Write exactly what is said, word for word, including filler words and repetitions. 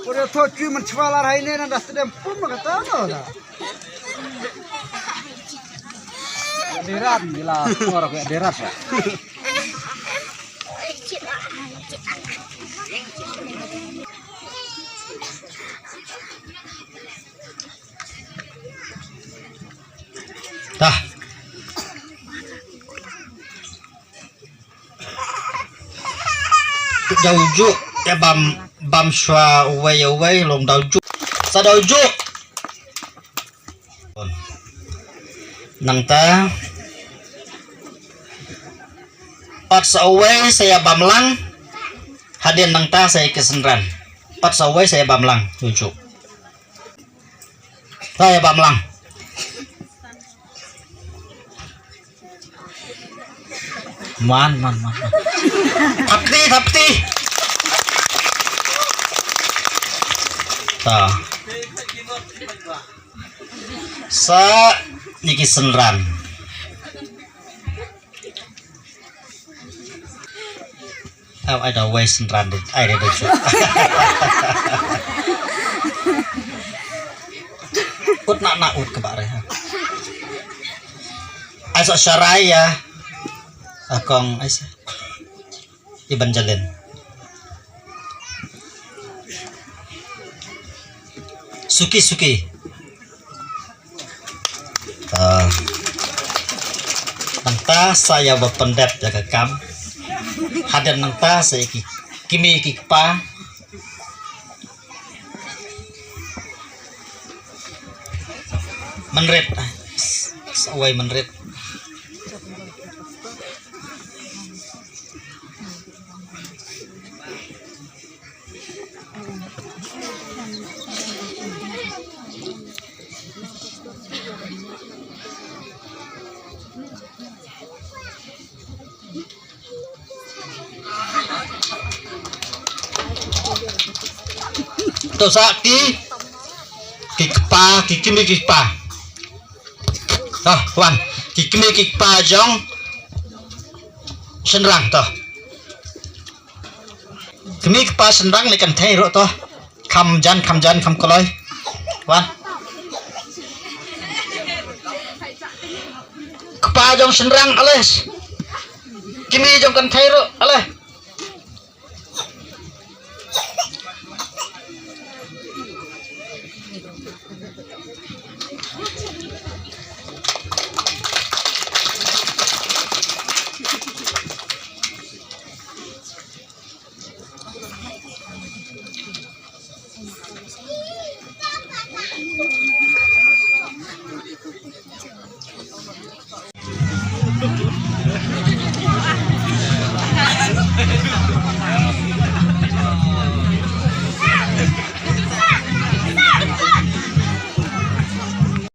Ore tho chui man chwa la rai ne na da stadium pum ma kata no da. Derat gila por ke derat. Tah. Dau ju ya bam bam shwa uwei uwei long dau ju. Sa dau ju. Nangta pat sa uwei sa ya bam lang. Hadien nangta sa ya ki synran. Pat sa uwei sa ya bam lang dau ju. Sa ya bam lang. Man, man, man, man. Thapti, thapti. Ta. Sa ni ki synran. Au, ai da wei synran de, ai da de. Ut na na ut ka ba re ha. Ai sa sharai ya. Akong ai sa. Iban jalen. Suki suki. Ah. Nangta sa ya ba pyndep ya ka kam. Hadan nangta sa ki kimi ki kpa. Menrit. Sa wai menrit. To sa ki ki kpa ki kimi ki kpa. To wan ki kimi ki kpa jong shynrang to. Kmie kpa shynrang ne kan thei ruh to. Kham jan kham jan kham kloi. Wan. Kpa jong shynrang ale. Kmie jong kan thei ruh ale.